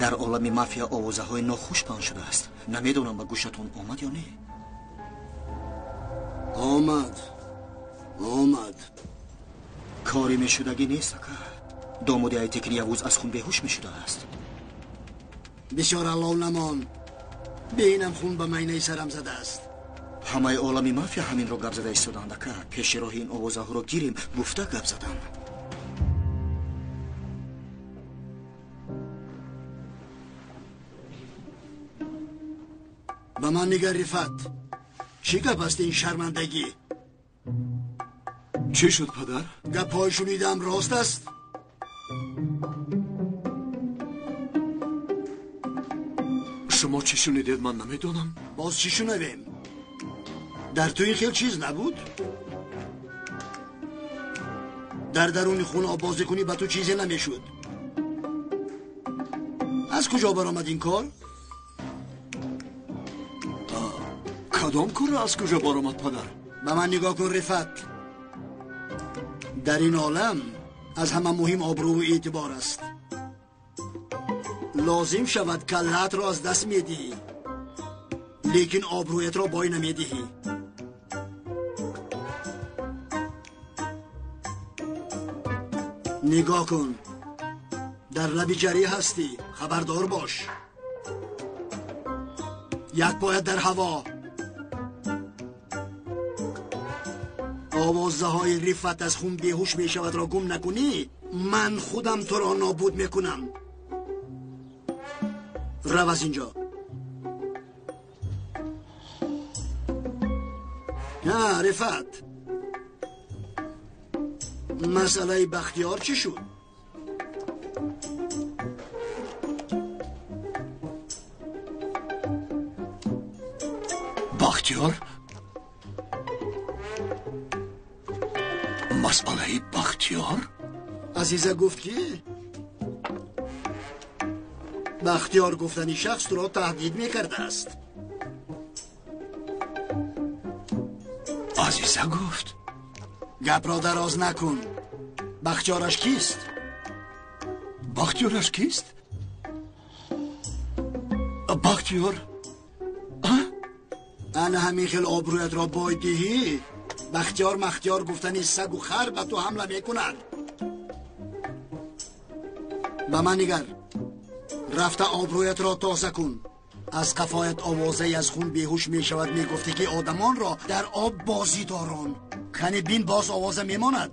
Дар олами мафия овозаҳои нохуш паҳн шудааст. Намедонам ба гӯшатон омад ё не. Омад, омад. Коре мешудагӣ нест, ака. Домоди Айтекин Явуз аз хун беҳуш мешудааст. Бисёр аллов намон. Бинам хун ба майнаи сарам задааст. Ҳамаи олами мафия ҳаминро гап зада истоданд, ака. Пеши роҳи ин овозаҳоро гирем, гуфта гап задам. Ба ман нигар, Рифат. Чӣ гап аст ин шармандагӣ? Чӣ шуд, падар? Гапҳои шунидам рост аст? Шумо чӣ шунидед, ман намедонам. Боз чӣ шунавем? Дар ту ин хел чиз набуд? Дар даруни хун оббозӣ кунӣ, ба ту чизе намешуд. Аз куҷо баромад ин кор? Кадом корро аз куҷо баромад, падар? Ба ман нигоҳ кун, Рифат. Дар ин олам аз ҳама муҳим обрӯву эътибор аст. Лозим шавад каллаатро аз даст медиҳӣ, лекин обрӯятро бой намедиҳӣ. Нигоҳ кун, дар лаби ҷарӣ ҳастӣ, хабардор бош. Як поят дар ҳаво. Овозаҳои Рифат аз хун беҳуш мешавадро гум накунӣ, ман худам туро нобуд мекунам. Рав аз инҷо. На, Рифат, масъалаи Бахтиёр чӣ шуд? Бахтиёр? Масъалаи Бахтиёр? Азиза гуфт, ки Бахтиёр гуфтани шахс туро таҳдид мекардааст. Азиза гуфт? Гапро дароз накун. Бахтиёраш кист? Бахтиёраш кист? Бахтиёр? Ана ҳамин хел обрӯятро бой диҳӣ, Бахтиёр махтиёр гуфтани сагу хар ба ту ҳамла мекунад. Ба ман нигар, рафта обрӯятро тоза кун. Аз қафоят овозае аз хун беҳуш мешавад, мегуфтӣ, ки одамонро дар об бозӣ дорон. Кани бин, боз овоза мемонад.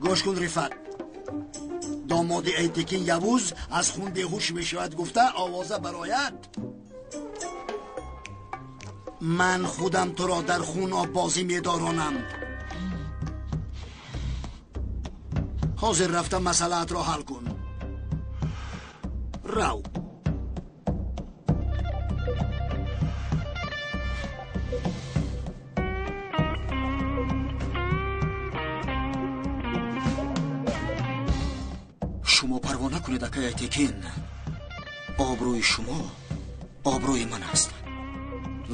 Гӯш кун, Рифат, домоди Айтекин Явуз аз хун беҳуш мешавад гуфта овоза барояд, ман худам туро дар хун оббозӣ медоронам. Ҳозир рафта масъалаатро ҳал кун. Рав. Шумо парво накунед, акай Айтекин. Обрӯи шумо обрӯи ман аст.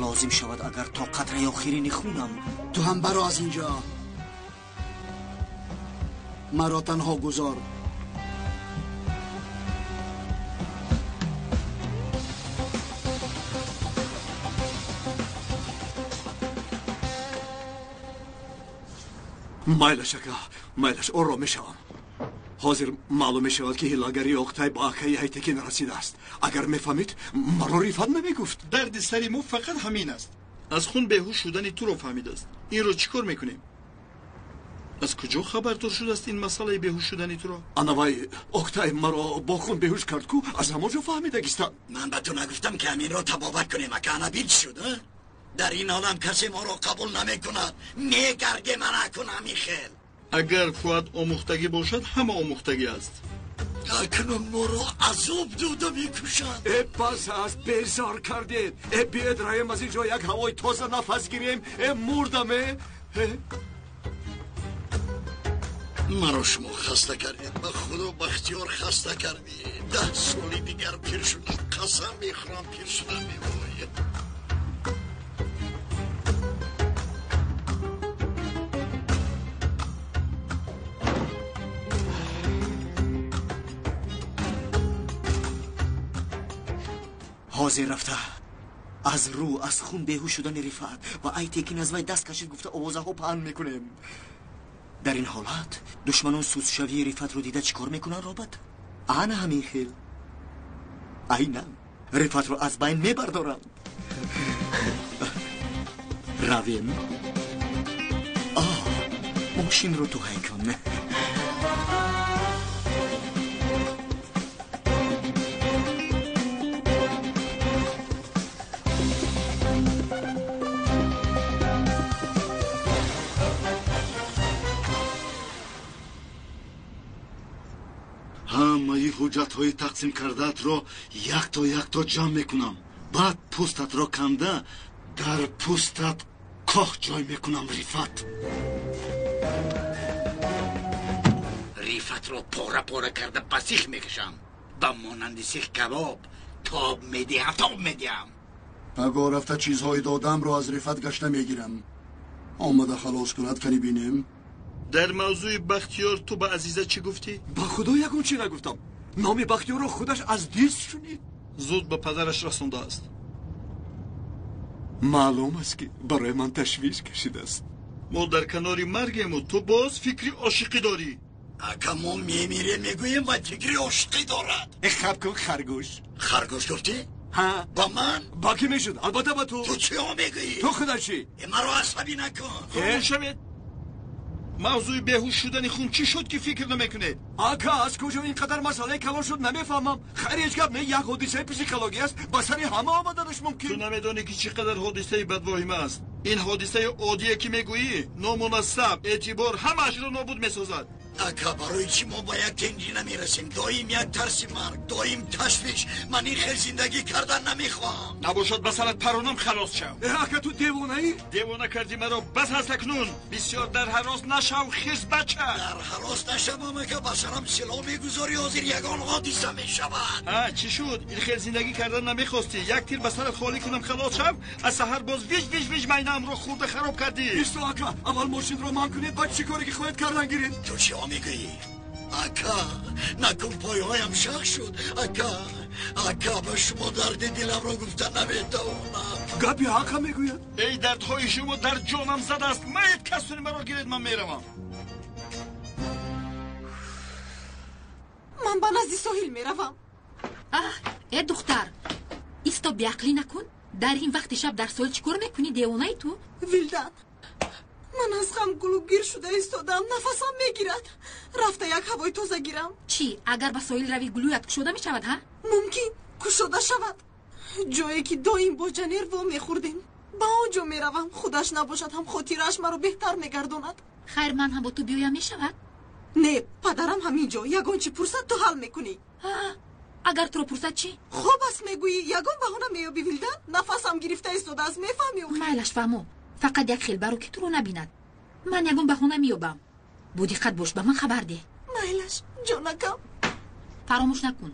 Лозим шавад, агар то қатраи охирини хунам. Ту ҳам баро аз инҷо. Маро танҳо гузор. Майлаш, ака, майлаш, ором мешавам. Ҳозир маълум мешавад, ки ҳилагарии Оқтай ба акаи Айтекин расидааст. Агар мефаҳмид, маро Рифат намегуфт. Дарди сари мо фақат ҳамин аст. Аз хун беҳуш шудани туро фаҳмидааст. Инро чӣ кор мекунем? Аз куҷо хабардор шудааст ин масъалаи беҳуш шудани туро? Анавай Оқтай маро бо хун беҳуш кард ку, аз ҳамон ҷо фаҳмидагиста. Ман ба ту нагуфтам, ки ҳаминро табобат кунем, ака? Ана бил шуд. Дар ин олам касе моро қабул намекунад. Мегарге мана кун ҳамин хел. Агар Фуат омӯхтагӣ бошад, ҳама омӯхтагӣ аст. Акнун моро азоб дода мекушанд. Э, бас аст, безор кардед. Э, биед раем аз ин ҷо, як ҳавои тоза нафас гирем. Э, мурдам, э. Маро шумо хаста кардед. Ба худо, Бахтиёр, хаста кардед. 10 соли дигар пир шудам, қасам мехӯрам, пир шудам мевояд. Ҳозир рафта аз рӯ аз хун беҳуш шудани Рифат ва Айтекин аз вай даст кашид гуфта овозаҳо паҳн мекунем. Дар ин ҳолат душманон сустшавии Рифатро дида чӣ кор мекунанд, робот? Ана ҳамин хел. Айнан Рифатро аз байн мебардоранд. Равем. Мошинро ту ҳай кун. Ҳамаи ҳуҷҷатҳои тақсим кардаатро якто якто ҷамъ мекунам. Баъд пӯстатро канда дар пӯстат коҳ ҷой мекунам. Рифат, Рифатро пора пора карда ба сих мекашам. Ба монанди сих кабоб тоб медиҳам, тоб медиҳам. Пагоҳ рафта чизҳои додамро аз Рифат гашта мегирам. Омада халос кунад, кани бинем. Дар мавзӯи Бахтиёр ту ба Азиза чӣ гуфтӣ? Ба худо ягон чӣ нагуфтам. Номи Бахтиёрро худаш аз дист шунид. Зуд ба падараш расондааст. Маълум аст, ки барои ман ташвиш кашидааст. Мо дар канори маргему, ту боз фикри ошиқӣ дорӣ. Ака, мо мемирем мегӯем ва фикри ошиқӣ дорад. Хаб кун, харгӯш. Харгӯш гуфтӣ? Ҳа. Ба ман? Ба кӣ мешуд? Албатта ба ту. Ту чиҳо мегӯӣ? Ту худат чӣ? Маро асабӣ накун. Хомӯш шавед. Мавзӯи беҳуш шудани хун чӣ шуд, ки фикр намекунед? Ака, аз куҷо ин қадар масъалаи калон шуд намефаҳмам. Хайр, ҳеҷ гап не, як ҳодисаи психологӣ аст, ба сари ҳама омаданаш мумкин. Ту намедонӣ, ки чӣ қадар ҳодисаи бадвоҳима аст. Ин ҳодисаи оддие, ки мегӯӣ, номунасаб, эътибор ҳамаашро нобуд месозад. Ака, барои чӣ мо ба як тинҷӣ намерасем? Доим як тарси марг, доим ташвиш. Ман ин хел зиндагӣ кардан намехоҳам. Набошад, ба сарат паронам, халос шав. Ака, ту девонаӣ? Девона кардӣ маро, бас аст акнун. Бисёр дар ҳарос нашав, хирс бача. Дар ҳарос нашавам, ака, ба сарам силоҳ мегузорӣ, ҳозир ягон ҳодиса мешавад. А, чӣ шуд? Ин хел зиндагӣ кардан намехостӣ. Як тир ба сарат холӣ кунам, халос шав. Аз саҳар боз виж виж виж майнаамро хӯрда хароб кардӣ. Исто, ака, аввал мошинро манъ кунед, баъд чӣ коре ки хоҳед кардан гиред. Ту чиҳо мегӯӣ? Ака, накун, пойҳоям шах шуд. Ака, ака, ба шумо дарди диламро гуфта наметавонам. Гапи ҳақа мегӯяд. Эй, дардҳои шумо дар ҷонам задааст. Маед, касони маро гиред, ман меравам. Ман ба назди соҳил меравам. Аҳ, э духтар, исто, беақлӣ накун. Дар ин вақти шаб дар соҳил чӣ кор мекунӣ, девонаи ту? Вилдан, ман аз ғам гулугир шуда истодам, нафасам мегирад. Рафта як ҳавои тоза гирам. Чӣ, агар ба соҳил равӣ, гулӯят кушода мешавад, ҳа? Мумкин кушода шавад. Ҷое ки доим бо Ҷанер во мехӯрдем, ба он ҷо меравам. Худаш набошад ҳам хотирааш маро беҳтар мегардонад. Хайр, ман ҳам бо ту биёям мешавад? Не, падарам ҳамин ҷо. Ягон чӣ пурсад, ту ҳал мекунӣ. Агар туро пурсад чӣ? Хоб аст мегӯӣ, ягон баҳона меёбӣ. Вилдан, нафасам гирифта истодааст, мефаҳмӣ? Майлаш, фаҳмо. Фақат як хел баро, ки туро набинад. Ман ягон баҳона меёбам. Бо диққат бош, ба ман хабар деҳ. Майлаш, ҷонакам. Фаромӯш накун.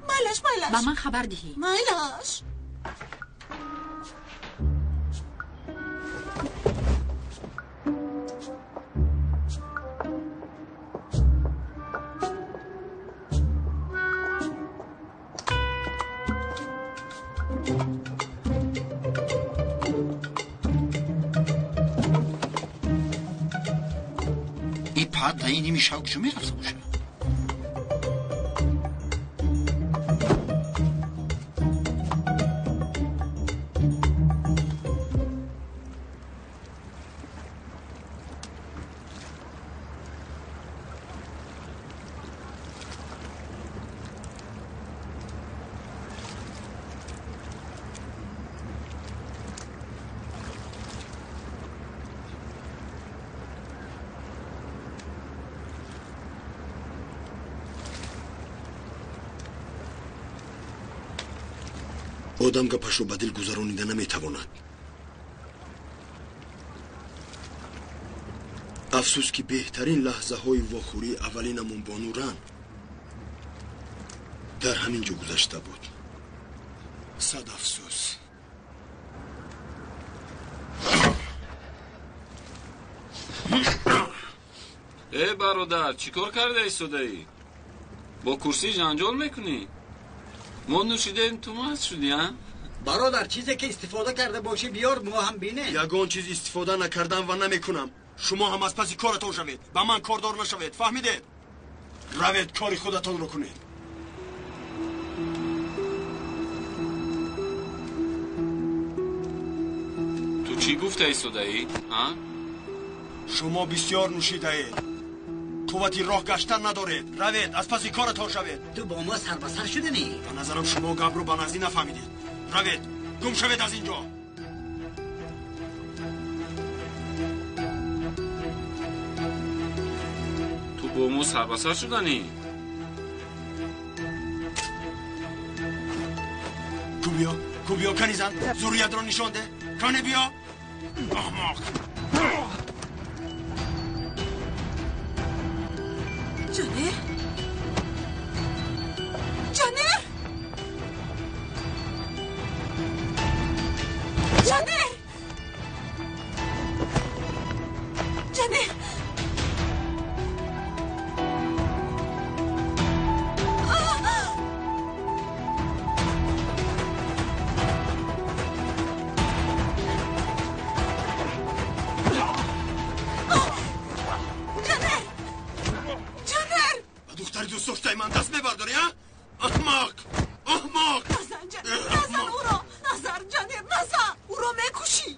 Майлаш, майлаш. Ба ман хабар диҳӣ. Майлаш. Ин дар ними шаб куҷо мерафта бошад? Одам гапашро ба дил гузаронида наметавонад. Афсӯс, ки беҳтарин лаҳзаҳои вохӯрии аввалинамон бо Нуран дар ҳамин ҷо гузашта буд. Сад афсӯс. Э бародар, чӣ кор карда истодаӣ? Бо курсӣ ҷанҷол мекунӣ? Мо нӯшидаем, ту маст шудӣ, а? Бародар, чизе ки истифода карда бошӣ биёр, мо ҳам бинем. Ягон чиз истифода накардам ва намекунам. Шумо ҳам аз паси коратон шавед, ба ман кордор нашавед, фаҳмидед? Равед, кори худатонро кунед. Ту чӣ гуфта истодаӣ, а? Шумо бисёр нӯшидаед, қуввати роҳ гаштан надоред. Равед, аз паси коратон шавед. Ту бо мо сарбасар шуданӣ? Ба назарам шумо гапро ба наздӣ нафаҳмидед. Равед, гум шавед аз ин ҷо. Ту бо мо сарбасар шуданӣ? Ку биё, ку биё, канизан, зурриятро нишон деҳ. Кане биё, аҳмоқ. Ҷанер, Ҷанер, Ҷанер, Ҷанер. Ҷанер, Ҷанер. Ба духтари дӯстдоштаи ман даст мебардорӣ, а? Аҳмоқ, аҳмоқ. Назан, Ҷанер, назан ӯро. Назар, Ҷанер, назан, ӯро мекушӣ.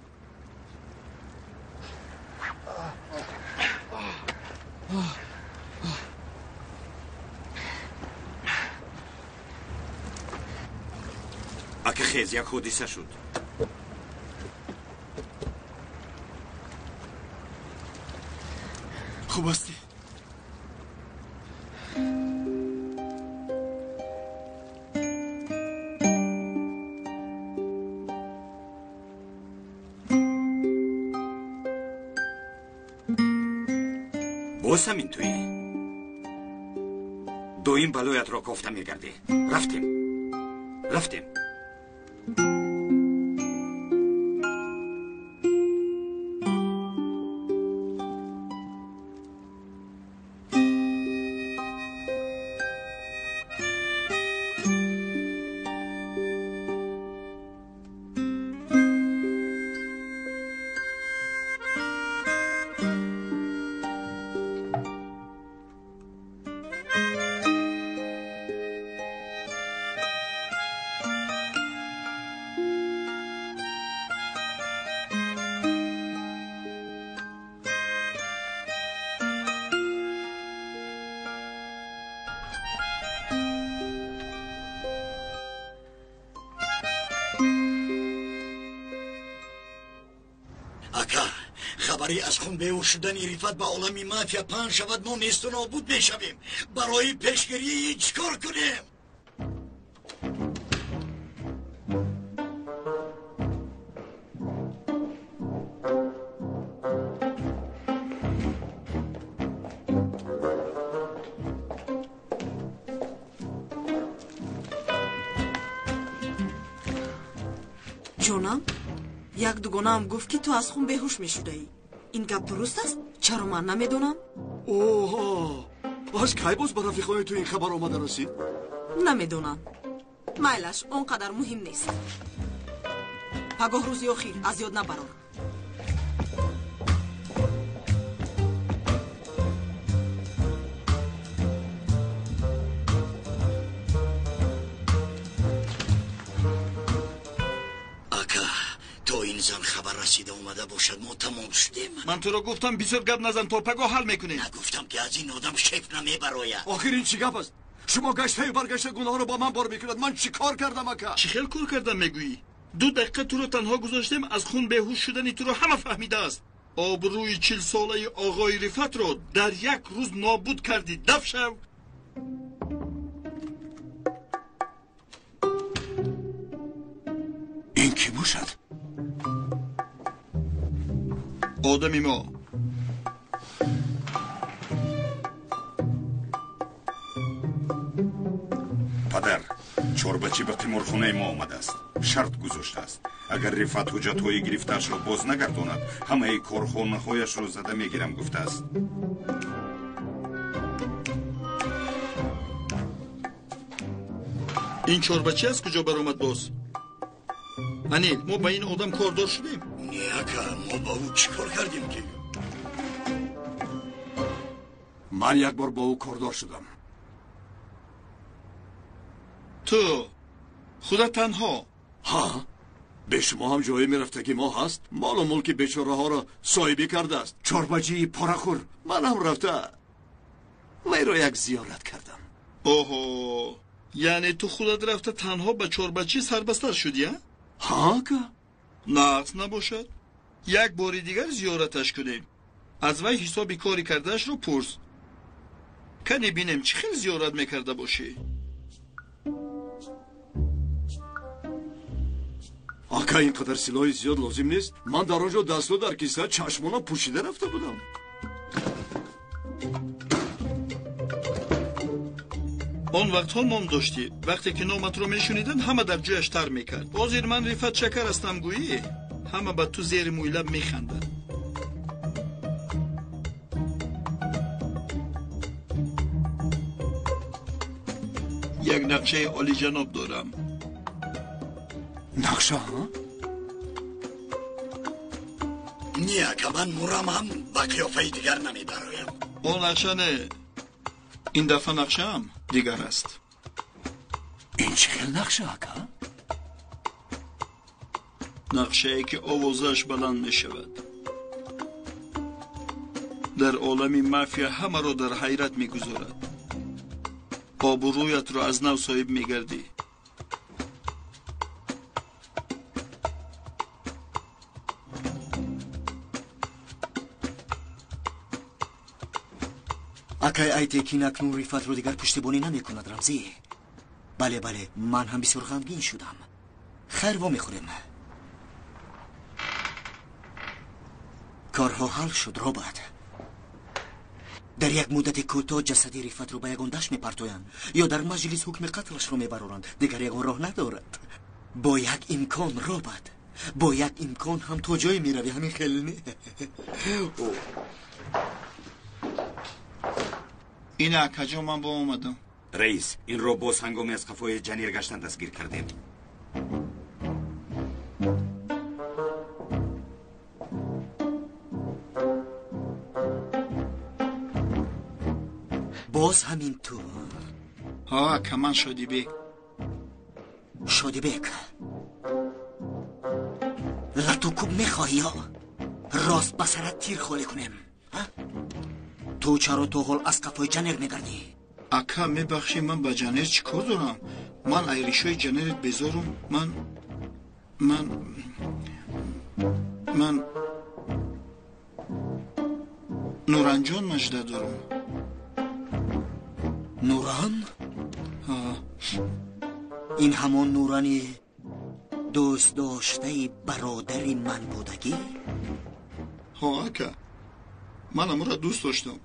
Ака, хез, як ҳодиса шуд. Хуб ҳастӣ? Боз ҳамин туӣ? Доим балоятро кофта мегардӣ. Рафтем, рафтем. Ака, хабаре аз хун беҳуш шудани Рифат ба олами мафия паҳн шавад, мо несту нобуд мешавем. Барои пешгирии ин чӣ кор кунем? Ҷонам, як дугонаам гуфт, ки ту аз хун беҳуш мешудаӣ. Ин гап дуруст аст? Чаро ман намедонам? Оҳо, аз кай боз ба рафиқони ту ин хабар омада расид? Намедонам. Майлаш, он қадар муҳим нест. Пагоҳ рӯзи охир, аз ёд набарор. Ака, то ин зан хабар расида омада бошад, мо тамом шудем. Ман туро гуфтам, бисёр гап назан, то пагоҳ ҳал мекунем. Нагуфтам, ки аз ин одам шеф намебарояд? Охир ин чӣ гап аст? Шумо гаштаю баргашта гуноҳро ба ман бор мекунад. Ман чӣ кор кардам, ака? Чӣ хел кор кардам мегӯӣ? 2 дақиқа туро танҳо гузоштем, аз хун беҳуш шудани туро ҳама фаҳмидааст. Обрӯи 40-солаи оғои Рифатро дар як рӯз нобуд кардӣ. Даф шав. Ин кӣ бошад? Одами мо. Падар, чорбачӣ ба қиморхонаи мо омадааст. Шарт гузоштааст, агар Рифат ҳуҷҷатҳои гирифтаашро боз нагардонад, ҳамаи корхонаҳояшро зада мегирам гуфтааст. Ин чорбачӣ аз куҷо баромад боз? Анил, мо ба ин одам кордор шудем? Не, ака, мо ба ӯ чӣ кор кардем ки? Ман як бор бо ӯ кордор шудам. Ту худа танҳо? Ҳа, бе шумо ҳам ҷое мерафтагӣ мо ҳаст. Молу мулки бечораҳоро соҳибӣ кардааст. Чорбаҷии порахӯр. Ман ҳам рафта вайро як зиёрат кардам. Оҳо, яъне ту худат рафта танҳо ба чорбачӣ сарбастар шудӣ, а? Ҳа, ака. Нағз набошад. Як бори дигар зиёраташ кунем. Аз вай ҳисоби кори кардаашро пурс. Кане бинем чӣ хел зиёрат мекарда бошӣ. Ака, ин қадар силоҳи зиёд лозим нест. Ман дар он ҷо дастҳо дар киса, чашмонам пӯшида рафта будам. Он вақтҳо ном доштӣ. Вақте ки номатро мешуниданд, ҳама дар ҷояш тар мекард. Ҳозир ман Рифат Шакар ҳастам гӯӣ, ҳама ба ту зери мӯйлаб механданд. Як нақшаи олиҷаноб дорам. Нақша, ҳа? Не, ака, ман мурам ҳам ба қиёфаи дигар намебароям. Он нақша не. Ин дафъа нақшаам дигар аст. Ин чӣ хел нақша, ака? Нақшае ки овозааш баланд мешавад. Дар олами мафия ҳамаро дар ҳайрат мегузорад. Обрӯятро аз нав соҳиб мегардӣ. Акай Айтекин акнун Рифатро дигар пуштибонӣ намекунад, Рамзӣ. Бале, бале, ман ҳам бисёр ғамгин шудам. Хайр, вомехӯрем. Корҳо ҳал шуд, Робат. Дар як муддати кӯтоҳ ҷасади Рифатро ба ягон дашт мепартоянд ё дар маҷлис ҳукми қатлашро мебароранд. Дигар ягон роҳ надорад. Бо як имкон, Робат, бо як имкон ҳам то ҷое меравӣ. Ҳамин хел не? Ин акаҷо ман бо омадам. Раис, инро боз ҳангоми аз қафои ҷанир гаштан дастгир кардем. Боз ҳамин ту? Ҳа, ака, ман Шодибек. Шодибек, лату кӯб мехоҳӣ ё рост ба сарат тир холӣ кунем? Ту чаро то ҳол аз қафои ҷанер мегардӣ? Ака, мебахшӣ, ман ба ҷанер чӣ кор дорам? Ман айришои ҷанерет безорум. Ман ман ман Нуранҷон мажда дорам. Нуран? Ин ҳамон Нурани дӯст доштаи бародари ман будагӣ? Ҳо, ака, ман ҳамонро дӯст доштам.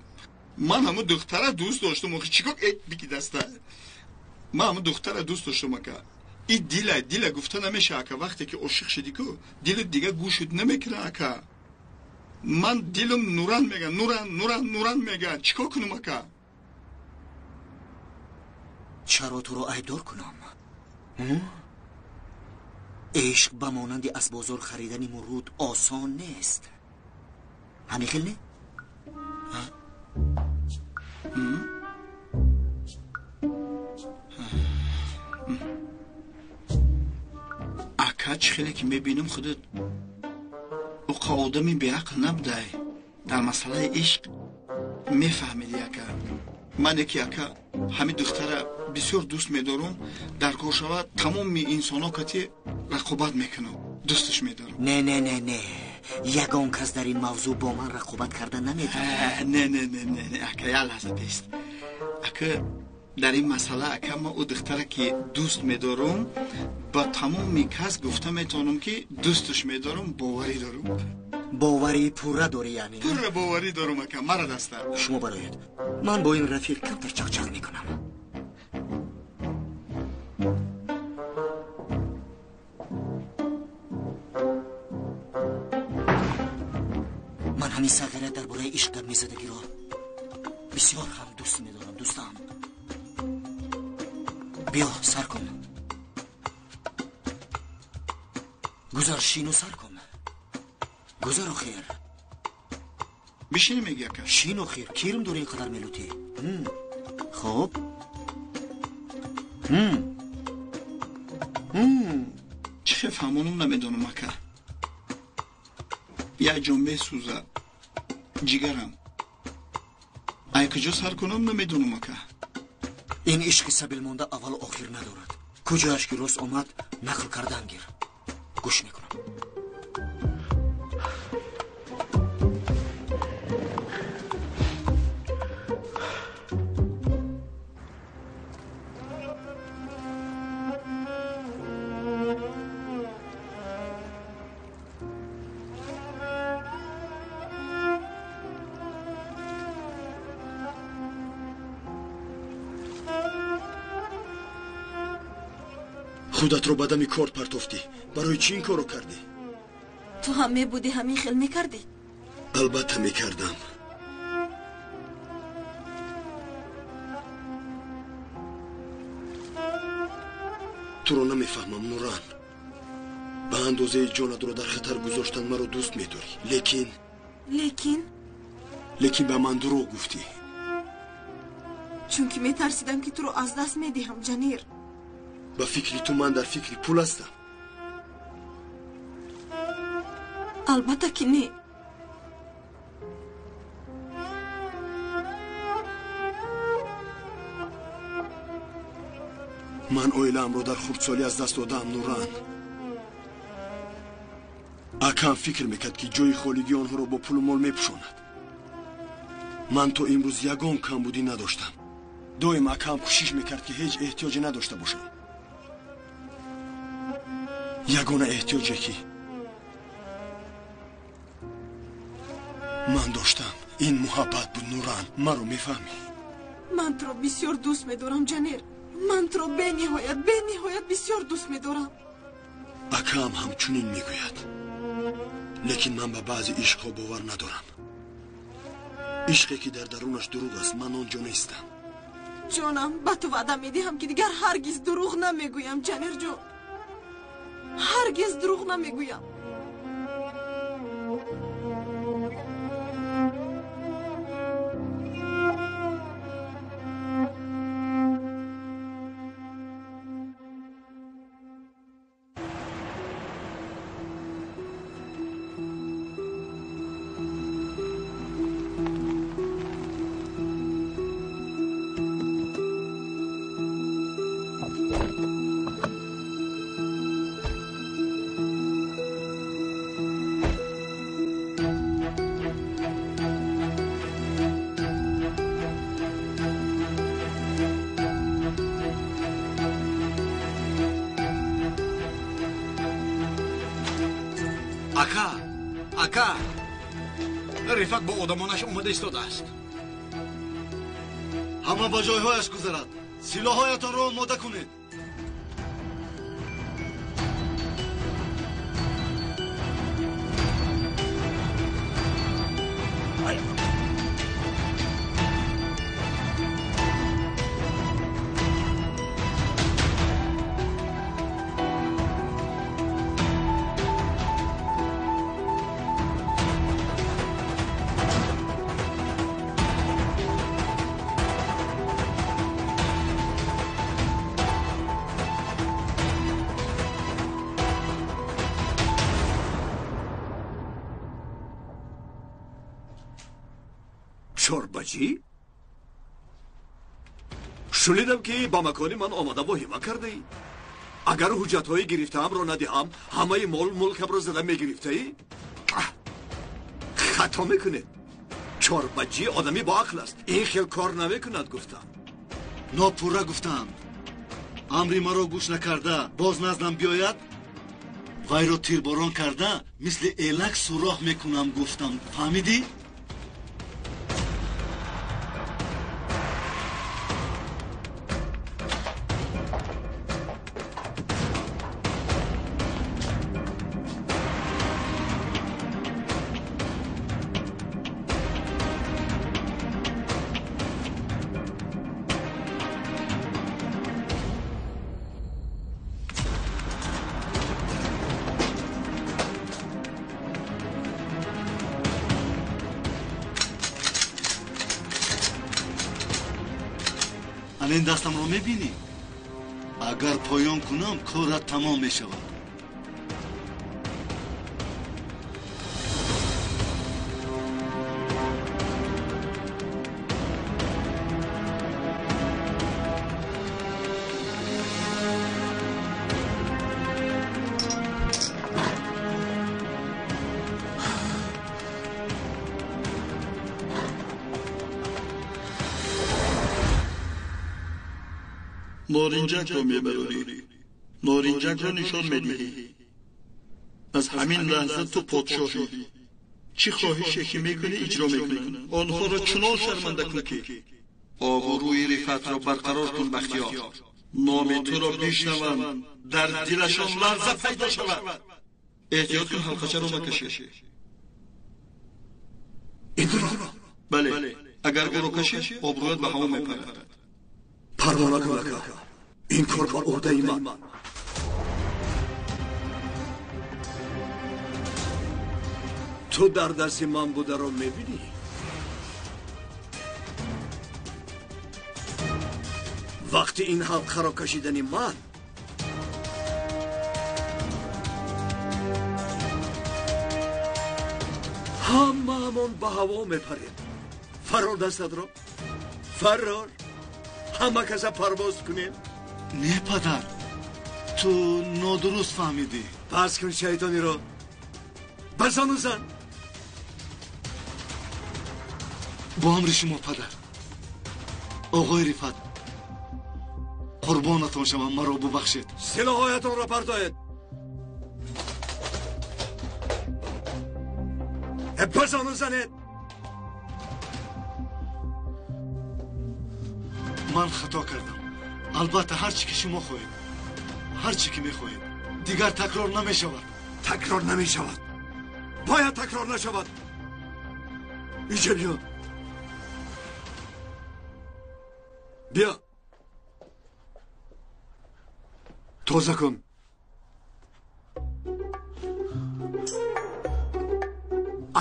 Ман ҳамон духтара дӯст доштам. Охи чӣ кор? Бики даста. Ман ҳамон духтара дӯст доштам, ака. И дила, дила гуфта намеша, ака. Вақте ки ошиқ шудӣ ку, дилат дига гӯшут намекуна, ака. Ман дилам Нуран мега, Нуран, Нуран, Нуран мега. Чӣ кор кунам, ака? Чаро туро айбдор кунам? Ишқ ба монанди аз бозор харидани муруд осон нест. Ҳамин хел не? Ака, чӣ хеле ки мебинам, худат уқа одами беақл набудай. Дар масъалаи ишқ мефаҳмиди, ака. Мане ки, ака, ҳамин духтара бисёр дӯст медорам, дар кор шавад тамоми инсонҳо кати рақобат мекунам, дӯсташ медорам. Не, не, не, не, ягон кас дар ин мавзӯъ бо ман рақобат карда наметавонад. Не, не, не, не, не, ака, як лаҳза бест. Ака, дар ин масъала, ака, ман ӯ духтара ки дӯст медорам, ба тамоми кас гуфта метавонам ки дӯсташ медорам, боварӣ дорам. Боварии пурра дорӣ, яъне? Пурра боварӣ дорам, ака, мара даста. Шумо бароед. Ман бо ин рафиқ камтар чақчақ мекунам. Ман ҳамин сағира дар бораи ишқ гап мезадагиро бисёр ҳам дӯст медорам, дӯстам. Биё, сар кун. Гузар, шину сар кун. Гузар охир. Бишинӣ меги ака. Шин охир, кирм дори ин қадар мелутӣ. Хуб. Чӣ хел фаҳмонам намедонам ака. Як ҷо месӯзад ҷигарам. Ай куҷо сар кунам намедонам ака. Ин ишқи сабилмонда аввалу охир надорад. Куҷояш ки рост омад, нақл кардан гир. Гӯш мекунам. Худатро ба дами корт партофтӣ. Барои чӣ ин корро кардӣ? Ту ҳам мебудӣ, ҳамин хел мекардӣ? Албатта мекардам. Туро намефаҳмам, Нуран. Ба андозаи ҷонатро дар хатар гузоштан маро дӯст медорӣ. Лекин лекин лекин ба ман дурӯғ гуфтӣ. Чунки метарсидам, ки туро аз даст медиҳам, Ҷанир. Ба фикри ту ман дар фикри пул ҳастам? Албатта ки не. Ман оилаамро дар хурдсолӣ аз даст додаам, Нуран. Акам фикр мекард, ки ҷои холигии онҳоро бо пулу мол мепӯшонад. Ман то имрӯз ягон камбудӣ надоштам. Доим акам кӯшиш мекард, ки ҳеҷ эҳтиёҷе надошта бошам. Ягона эҳтиёҷе ки ман доштам, ин муҳаббат буд, Нуран. Маро мефаҳмӣ? Ман туро бисёр дӯст медорам, Ҷанир. Ман туро бениҳоят, бениҳоят бисёр дӯст медорам. Акам ҳамчунин мегӯяд. Лекин ман ба баъзе ишқҳо бовар надорам. Ишқе ки дар дарунаш дурӯғ аст, ман он ҷо нестам. Ҷонам, ба ту ваъда медиҳам, ки дигар ҳаргиз дурӯғ намегӯям, Ҷанирҷон. Ҳаргиз дурӯғ намегӯям. Ака, ака, Рифат бо одамонаш омада истодааст. Ҳама ба ҷойҳояш гузарад. Силоҳҳоятонро омода кунед. Чорбачӣ? Шунидам, ки ба макони ман омада воҳима кардаӣ. Агар ҳуҷҷатҳои гирифтаамро надиҳам, ҳамаи мол мулкамро зада мегирифтаӣ? Хато мекунед. Чорбаҷӣ одами боақл аст. Ин хел кор намекунад, гуфтам. Нопурра гуфтам. Амри маро гӯш накарда боз наздам биёяд, вайро тирборон карда мисли элак сурох мекунам, гуфтам. Фаҳмидӣ? Ана ин дастамро мебинӣ? Агар поён кунам, корат тамом мешавад. Норинҷакро мебарорӣ, норинҷакро нишон медиҳӣ. Аз ҳамин лаҳза ту подшоҳӣ. Чӣ хоҳише ки мекунӣ иҷро мекунӣ. Онҳоро чунон шарманда кун ки обрӯи Рифатро барқарор кун. Бахтиёр, номи туро бишнаванд, дар дилашон ларза пайдо шавад. Эҳтиёт кун, ҳалқачаро накашӣ. Инро? Бале, агар ӯро кашӣ, обрӯят ба ҳаво мепарад. Парво накун, ака. Ин кор ба уҳдаи ман. Ту дар дасти ман бударо мебинӣ? Вақти ин ҳалқаро кашидани ман ҳамаамон ба ҳаво мепарем. Фарор дастатро, фарор. Ҳама каса парвоз кунем. Не, падар, ту нодуруст фаҳмидӣ. Пас кун шайтониро. Ба зону зан. Бо амри шумо, падар. Оғои Рифат, қурбонатон шавам, маро бубахшед. Силоҳҳоятонро партоед. Ба зону занед. Ман хато кардам. Албатта, ҳар чӣ ки шумо хоҳед, ҳар чӣ ки мехоҳед, дигар такрор намешавад. Такрор намешавад. Бояд такрор нашавад. Инҷа биё. Биё. Тоза кун.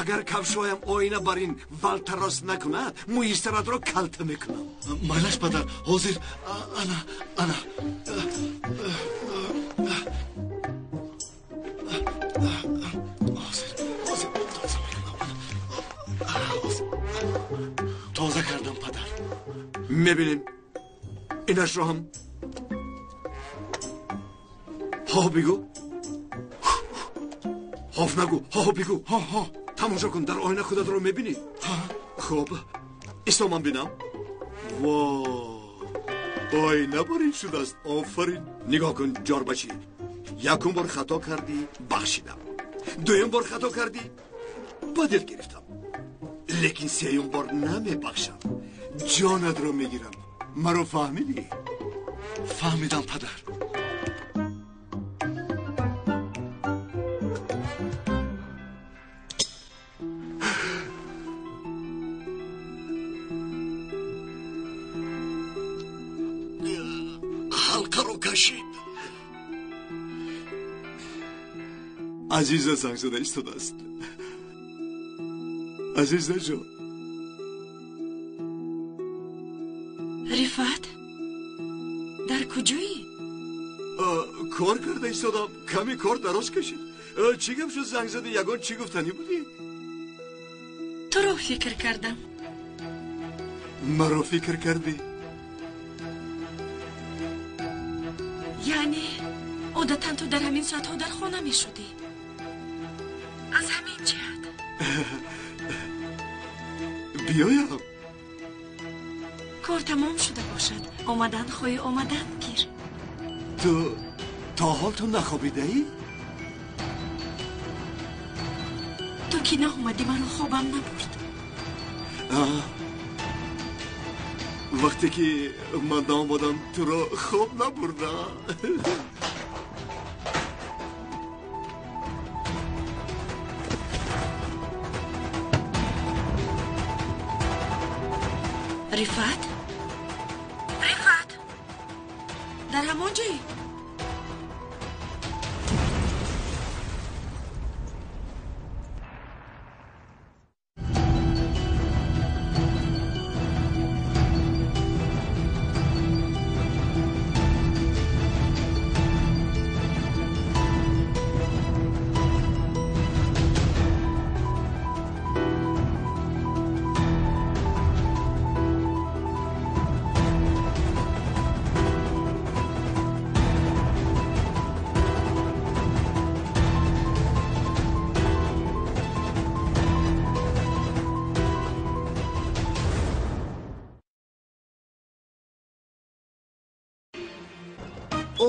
Агар кавшоям оина бар ин валтарос накунад, мӯи саратро калта мекунам. Майлаш, падар, ҳозир. Ана, ана. Ҳозир, ҳозир тоза мекунам. Тоза кардам, падар. Мебинем. Инашро ҳам. Ҳо бигӯ. Ҳоф нагӯ, ҳо бигӯ. Ҳо, ҳо. Тамошо кун, дар оина худатро мебинӣ? Хуб, исто ман бинам. Во, оина барин шудааст. Офарин. Нигоҳ кун, ҷорбачӣ. Якум бор хато кардӣ, бахшидам. Дуюм бор хато кардӣ, ба дил гирифтам. Лекин сеюм бор намебахшам. Ҷонатро мегирам. Маро фаҳмидӣ? Фаҳмидам, падар. Ҳалқаро кашид. Азиза занг зада истодааст. Азизаҷон. Рифат, дар куҷоӣ? Кор карда истодам. Каме кор дароз кашид. Чӣ гап шуд занг задӣ? Ягон чӣ гуфтанӣ будӣ? Туро фикр кардам. Маро фикр кардӣ? Яъне одатан ту дар ҳамин соатҳо дар хона мешудӣ. Аз ҳамин ҷиҳат. Биёям. Кор тамом шуда бошад. Омадан хоҳӣ, омадан гир. Ту то ҳол ту нахобидаӣ? Ту ки наомадӣ, маро хобам набурд. Вақте ки ман наомадам, туро хоб набурда. Рифат? Рифат! Дар ҳамон ҷоӣ?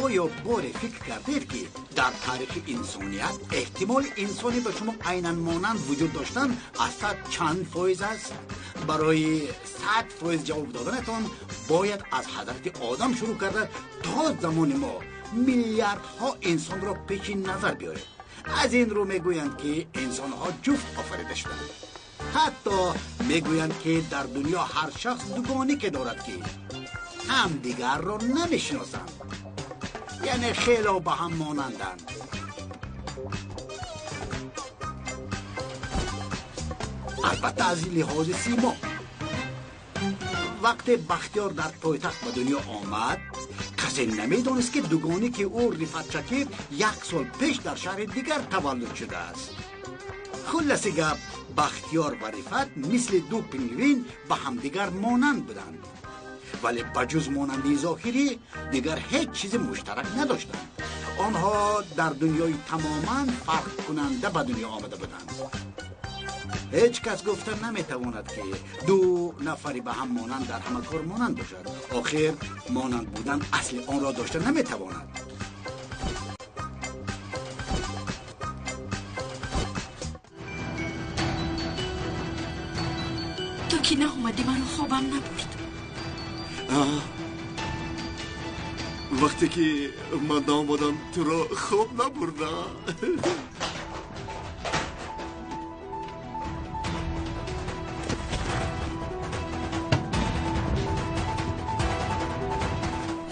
Оё боре фикр кардед, ки дар таърихи инсоният эҳтимоли инсоне ба шумо айнан монанд вуҷуд доштан аз 100 чанд фоиз аст? Барои 100% ҷавоб доданатон бояд аз ҳазрати Одам шурӯъ карда то замони мо миллиардҳо инсонро пеши назар биёред. Аз ин рӯ мегӯянд, ки инсонҳо ҷуфт офарида шуданд. Ҳатто мегӯянд, ки дар дунё ҳар шахс дугонике дорад, ки ҳамдигарро намешиносанд, яъне хело ба ҳам монанданд. Албатта, аз лиҳози симо. Вақте Бахтиёр дар пойтахт ба дунё омад, касе намедонист, ки дугонике ӯ Рифат Шакир як сол пеш дар шаҳри дигар таваллуд шудааст. Хулласи гап, Бахтиёр ва Рифат мисли ду пингвин ба ҳамдигар монанд буданд, вале ба ҷуз монандии зоҳирӣ дигар ҳеҷ чизи муштарак надоштанд. Онҳо дар дунёи тамоман фарқкунанда ба дунё омада буданд. Ҳеҷ кас гуфта наметавонад, ки ду нафари ба ҳам монанд дар ҳама кор монанд бошад. Охир монанд будан асли онро дошта наметавонад. Ту ки наомадӣ, маро хобам набурд. Вақте ки ман наомадам, туро хоб набурда.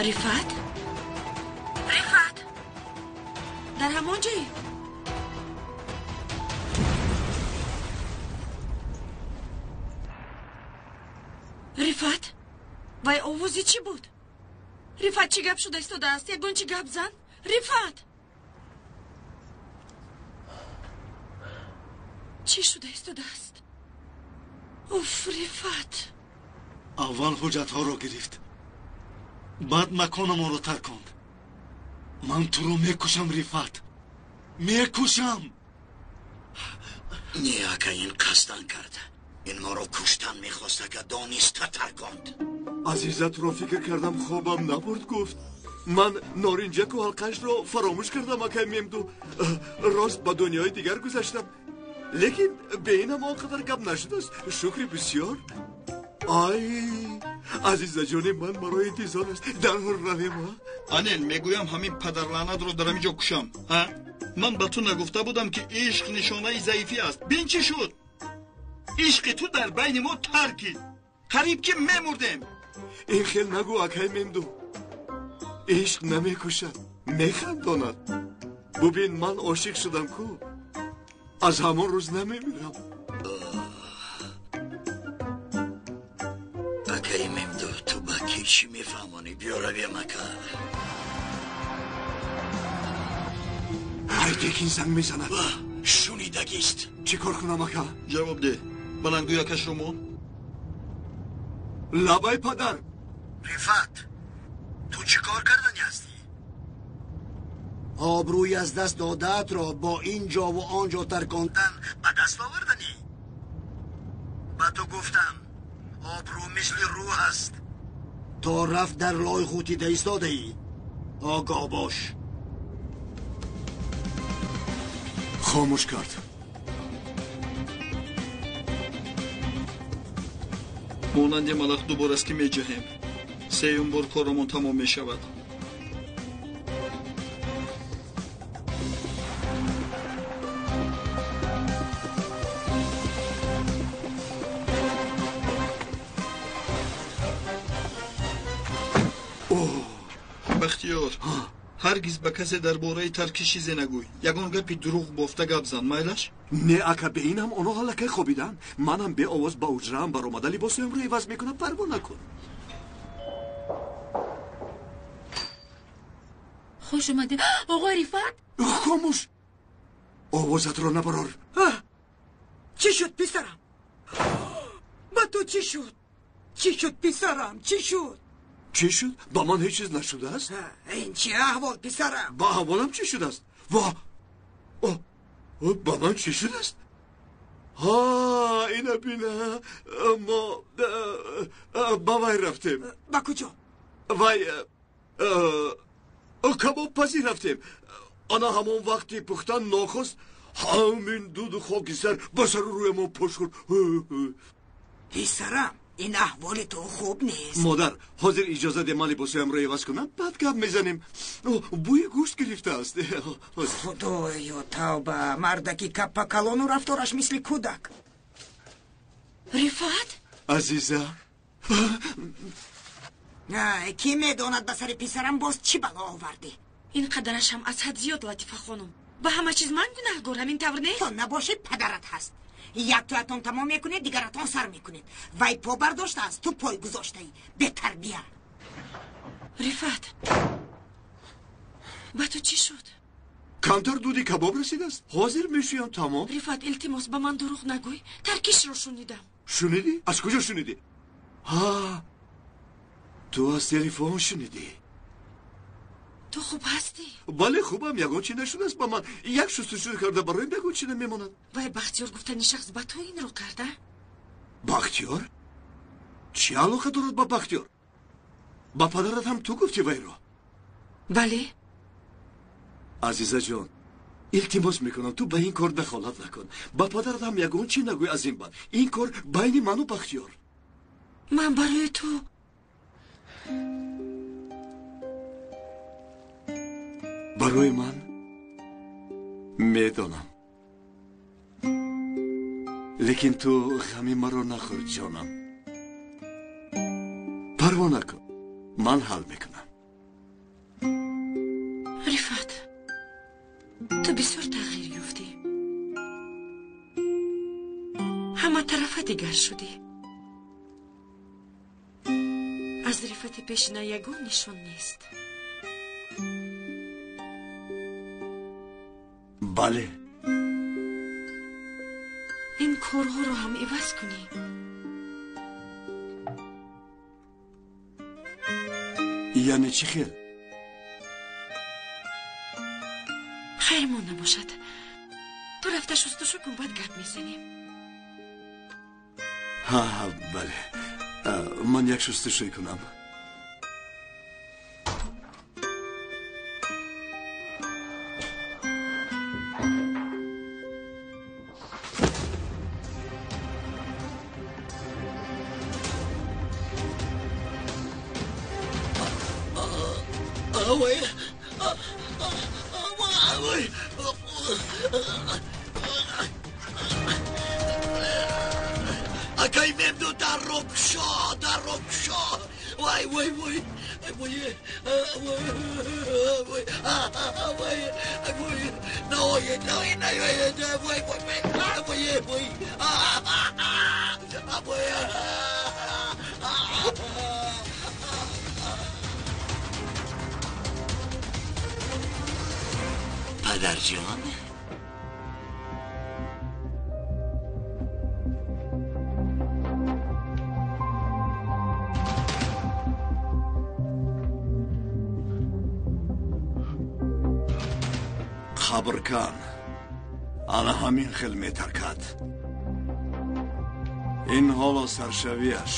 Рифат? Рифат! Дар ҳамон ҷоӣ? Рифат? Вай овози чӣ буд? Рифат, чӣ гап шуда истодааст? Ягон чӣ гап зан? Рифат! Чӣ шуда истодааст? Уф, Рифат! Аввал ҳуҷҷатҳоро гирифт, баъд маконамонро тарконд. Ман туро мекушам, Рифат, мекушам. Не, ака, ин қасдан кард. Ин моро куштан мехост, ака, дониста тарконд. Азиза, туро фикр кардам, хобам набурд, гуфт. Ман норинҷаку ҳалқашро фаромӯш кардам, акай Мемду. Рост ба дунёи дигар гузаштам, лекин бе инам он қадар гап нашудааст. Шукри бисёр. Ай, азизаҷони ман маро интизор аст. Дарҳол равем. Анел, мегӯям, ҳамин падарлаънатро дар ҳамин ҷо кушам. Ҳа, ман ба ту нагуфта будам, ки ишқ нишонаи заифӣ аст? Бин, чӣ шуд. Ишқи ту дар байни мо таркид, қариб ки мемурдем. Ин хел нагӯ, акай Мемду. Ишқ намекушад, механдонад. Бубин, ман ошиқ шудам ку, аз ҳамон рӯз намемирам. Акай Мемду, ту ба ки чӣ мефаҳмонӣ? Биё равем, ака. Айтекин занг мезанад. Шунидагист. Чӣ кор кунам, ака? Ҷавоб деҳ. Баландгӯякашро мон. Лабай, падар. Рифат, ту чӣ кор кардани ҳастӣ? Обрӯи аз даст додаатро бо ин ҷову он ҷо таркондан ба даст оварданӣ? Ба ту гуфтам, обрӯ мисли рӯҳ аст. То рафт дар лои хутида истодаӣ. Огоҳ бош. Хомӯш кард. Монанди малах ду бор аст, ки меҷаҳем. Сеюм бор корамон тамом мешавад. Бахтиёр, ҳаргиз ба касе дар бораи таркиш чизе нагӯй. Ягон гапи дурӯғ бофта гап зан, майлаш? Не, ака, бе инам онҳо аллакай хобиданд. Манам беовоз ба ҳуҷраам баромада либосҳоямро иваз мекунам. Парво накун. Хуш омадед, оғои Рифат. Хомӯш, овозатро набарор. Чӣ шуд, писарам? Ба ту чӣ шуд? Чӣ шуд, писарам, чӣ шуд? Чӣ шуд? Ба ман ҳеҷ чиз нашудааст. Ин чӣ аҳвол, писарам? Ба аҳволам чӣ шудааст? Ва ба ман чӣ шудааст? Ҳа, ина бина, мо ба вай рафтем. Ба куҷо? Вай Кабобпазӣ рафтем. Ана ҳамон вақти пухтан нохост ҳамин дуду хокистар ба сару рӯямон пош хӯрд. Писарам, ин аҳволи ту хуб нест. Модар, ҳозир иҷоза де ман либосҳоямро иваз кунам, баъд гап мезанем. Бӯи гӯшт гирифтааст. Худоё, тавба, мардаки каппакалону рафтораш мисли кӯдак. Рифат? Азиза. Кӣ медонад ба сари писарам боз чӣ бало овардӣ? Ин қадараш ҳам аз ҳад зиёд, Латифа хонум. Ба ҳама чиз ман гунаҳгор, ҳамин тавр не? То набошӣ падарат ҳаст. Яктоятон тамом мекунед, дигаратон сар мекунед. Вай по бардоштааст, ту пой гузоштаӣ. Бетарбия. Рифат, ба ту чӣ шуд? Камтар дуди кабоб расидааст. Ҳозир мешӯям, тамом. Рифат, илтимос, ба ман дурӯғ нагӯй. Таркишро шунидам. Шунидӣ? Аз куҷо шунидӣ? Ҳа, ту аз телефон шунидӣ. Ту хуб ҳастӣ? Бале, хубам, ягон чи нашудааст ба ман. Як шустушӯ карда бароям ягон чи намемонад. Вай Бахтиёр гуфтани шахс ба ту инро карда? Бахтиёр? Чӣ алоқа дорад ба Бахтиёр? Ба падарат ҳам ту гуфтӣ вайро? Бале. Азизаҷон, илтимос мекунам, ту ба ин кор дахолат накун. Ба падарат ҳам ягон чи нагӯй аз ин баъд. Ин кор байни ману Бахтиёр. Ман барои ту барои ман медонам, лекин ту ғами маро нахӯр, ҷонам. Парво накун, ман ҳал мекунам. Рифат, ту бисёр тағйир ёфтӣ. Ҳама тарафа дигар шудӣ. Аз Рифати пешина ягон нишон нест. Бале. Ин корҳоро ҳам иваз кунӣ. Яъне чӣ хел? Хайрмон набошад. Ту рафта шустушу кун, баъд гап мезанем. Ҳа, бале. Ман як шустушӯй кунам. Акай мемду дарро кушо, дарро кушо. Вай, вай, вай, вай, вай, вай, вай, наоед, наоед, наоед, вай, вай, вай, вай, вай. Падарҷон, қабркан ана ҳамин хел метаркад. Ин ҳоло саршавиаш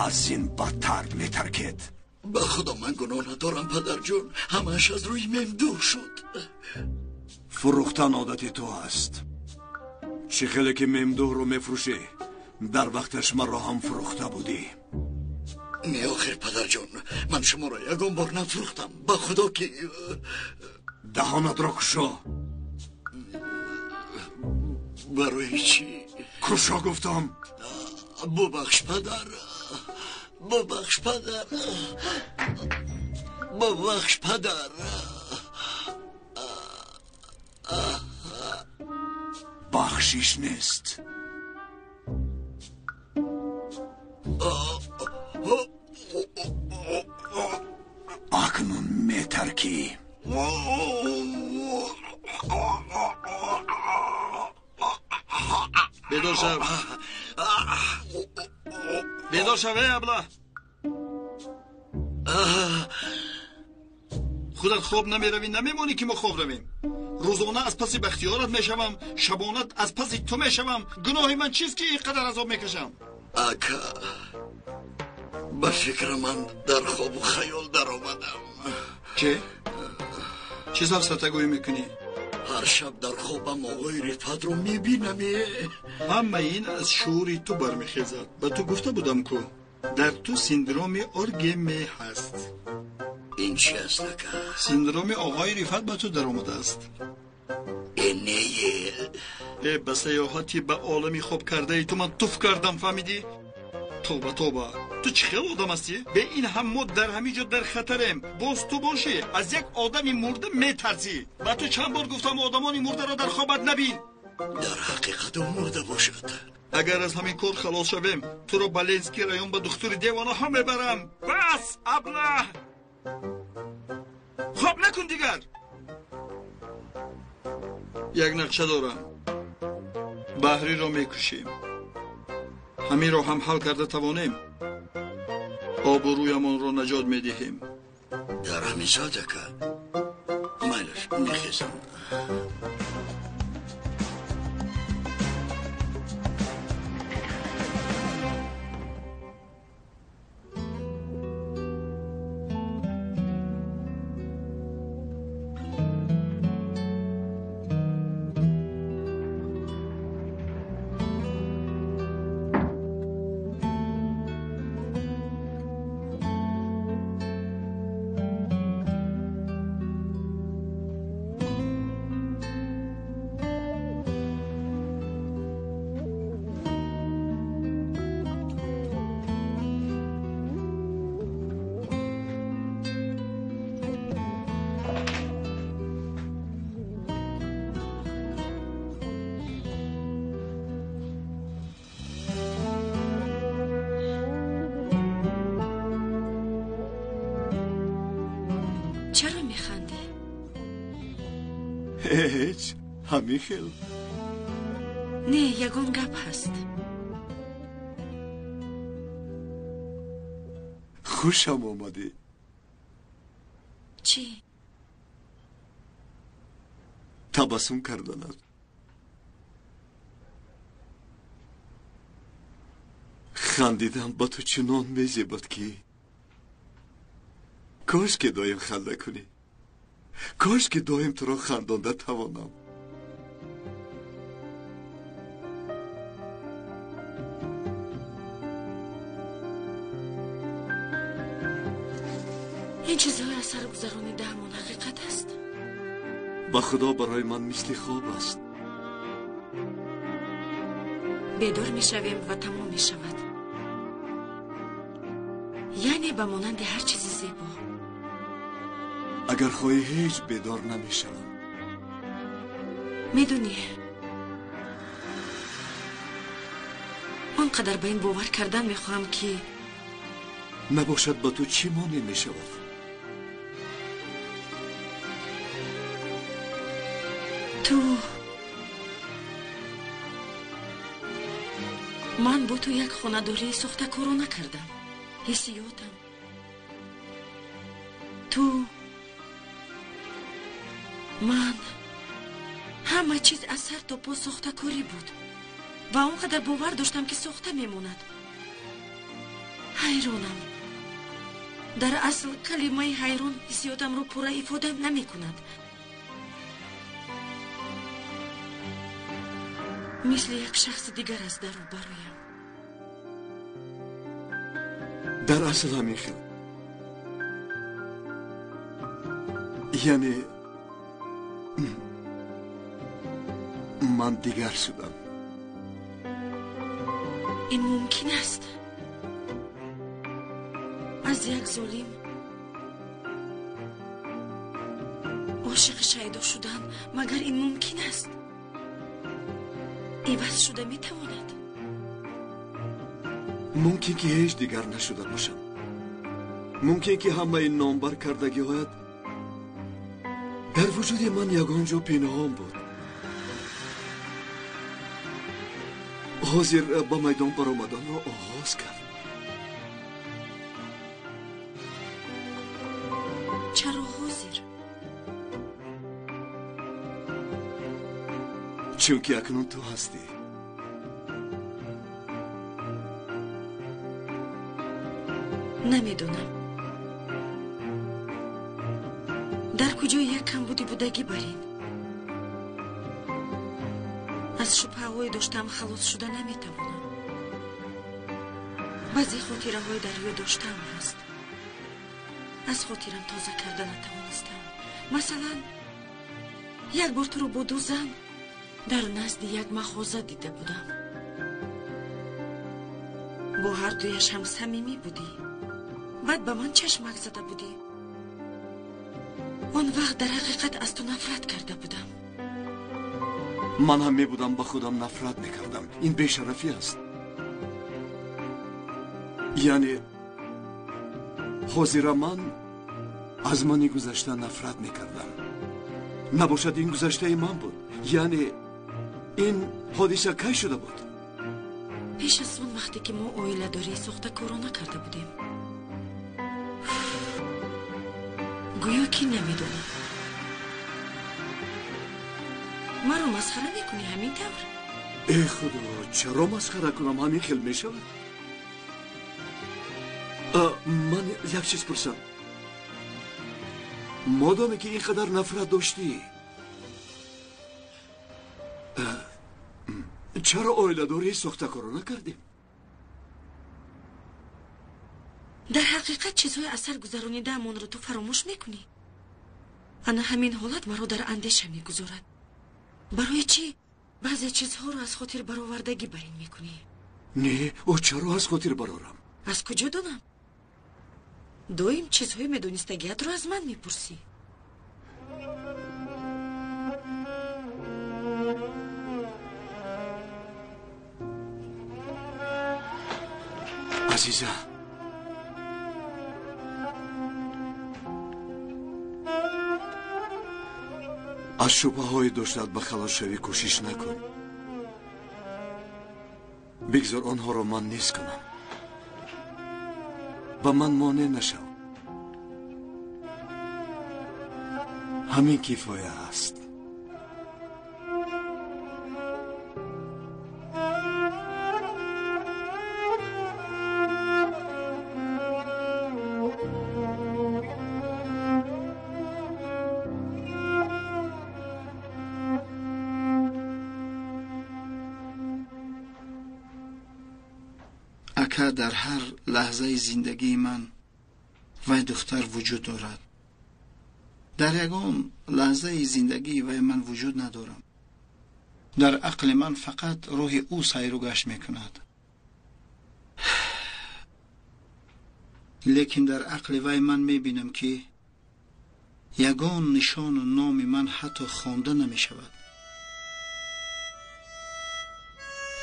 аз ин бадтар метаркед. Ба худо ман гуноҳ надорам, падарҷон. Ҳамааш аз рӯи мемдур шуд. Фурӯхтан одати ту аст. Чӣ хеле ки мемдуҳро мефурӯшӣ, дар вақташ маро ҳам фурӯхта будӣ. Не, охир, падарҷон, ман шуморо ягон бор нафурӯхтам. Ба худо ки даҳонатро кушо. Барои чӣ? Кушо гуфтам. Бубахш, падар, бубахш, падар, бубахш, падар. Бахшиш нест. Акнун метаркӣ. Бедор шав, бедор шав, эй абла. Худат хоб намеравӣ, намемонӣ ки мо хоб равем. Рӯзона аз паси Бахтиёрат мешавам, шабона аз паси ту мешавам. Гуноҳи ман чист ки ин қадар азоб мекашам? Ака, ба фикри ман дар хобу хаёл даромадам. Чӣ? Чӣ сафсатагӯӣ мекунӣ? Ҳар шаб дар хобам оғои Рифатро мебинам. Ҳама ин аз шуури ту бармехезад. Ба ту гуфта будам ку дар ту синдроми Оргеме ҳаст. Ин чи аст, ака? Синдроми оғои Рифат ба ту даромадааст. Э не. Э, ба саёҳати ба олами хоб кардаи ту ман туф кардам, фаҳмидӣ? Тоба, тоба, ту чӣ хел одам ҳастӣ? Бе ин ҳам мо дар ҳамин ҷо дар хатарем. Боз ту бошӣ аз як одами мурда метарсӣ. Ба ту чанд бор гуфтам одамони мурдаро дар хобат набин. Дар ҳақиқат ӯ мурда бошад. Агар аз ҳамин кор халос шавем, туро ба Ленский район ба духтури девонаҳо мебарам. Бас, аблаҳ! Хоб накун дигар. Як нақша дорам. Баҳриро мекушем. Ҳаминро ҳам ҳал карда тавонем, обрӯямонро наҷот медиҳем. Дар ҳамин соат, ака? Майлаш, мехезам. Чаро механдӣ? Ҳеҷ, ҳамин хел. Не, ягон гап ҳаст. Хушам омадӣ. Чӣ? Табассум карданат. Хандидан ба ту чунон мезебад, ки кош ки доим ханда кунӣ. Кош ки доим туро хандонда тавонам. Ин чизҳои аз сар гузаронидаамон ҳақиқат аст? Ба худо, барои ман мисли хоб аст. Бедор мешавем ва тамом мешавад. Яъне ба монанди ҳар чизи зебо. Агар хоҳӣ, ҳеҷ бедор намешавам. Медонӣ, он қадар ба ин бовар кардан мехоҳам, ки набошад, ба ту чӣ монеъ мешавад? Ту, ман бо ту як хонадории сохтакоро накардам. Ҳиссиётам, ту, ман, ҳама чиз аз сар то по сохтакорӣ буд ва он қадар бовар доштам, ки сохта мемонад. Ҳайронам. Дар асл калимаи ҳайрон ҳиссиётамро пурра ифода намекунад. Мисли як шахси дигар аст дар рӯбароям. Дар асл ҳамин хел. Яъне ман дигар шудам. Ин мумкин аст? Аз як золим ошиқи шайдо шудан, магар ин мумкин аст? Иваз шуда метавонад? Мумкин ки ҳеҷ дигар нашуда бошам. Мумкин ки ҳамаи номбар кардагиҳоят дар вуҷуди ман ягон ҷо пинҳон буд. Ҳозир ба майдон баромаданро оғоз кард. Чаро ҳозир? Чунки акнун ту ҳастӣ. Намедонам. шудагӣ барин. Аз шубҳаҳое доштаам халос шуда наметавонам. Баъзе хотираҳои дар ёд доштаам ҳаст. Аз хотирам тоза карда натавонистам. Масалан, як бор туро бо ду зан дар назди як мағоза дида будам. Бо ҳар дуяш ҳам самимӣ будӣ. Баъд ба ман чашмак зада будӣ. Он вақт дар ҳақиқат аз ту нафрат карда будам. Ман ҳам мебудам ба худам нафрат мекардам. Ин бешарафӣ аст. Яъне ҳозира ман аз мани гузашта нафрат мекардам. Набошад ин гузаштаи ман буд. Яъне ин ҳодиса кай шуда буд? Пеш аз он вақте ки мо оиладории сохтакоро накарда будем. Гӯё ки намедонам. Маро масхара мекунӣ ҳамин тавр? Э худо, чаро масхара кунам? Ҳамин хел мешавад? Ман як чиз пурсам. Модоме ки ин қадар нафрат доштӣ, чаро оиладории сохтакоро накардем? Дар ҳақиқат чизҳои аз сар гузаронидаамонро ту фаромӯш мекунӣ. Ана ҳамин ҳолат маро дар андеша мегузорад. Барои чӣ баъзе чизҳоро аз хотир баровардагӣ барин мекунӣ? Не, о чаро аз хотир барорам? Аз куҷо донам? Доим чизҳои медонистагиятро аз ман мепурсӣ. Азиза, аз шубҳаҳои доштаат ба халосшавӣ кӯшиш накун. Бигзор онҳоро ман нест кунам. Ба ман монеъ нашав. Ҳамин кифоя аст. Ака, дар ҳар лаҳзаи зиндагии ман вай духтар вуҷуд дорад. Дар ягон лаҳзаи зиндагии вай ман вуҷуд надорам. Дар ақли ман фақат рӯҳи ӯ сайру гашт мекунад. Лекин дар ақли вай ман мебинам, ки ягон нишону номи ман ҳатто хонда намешавад.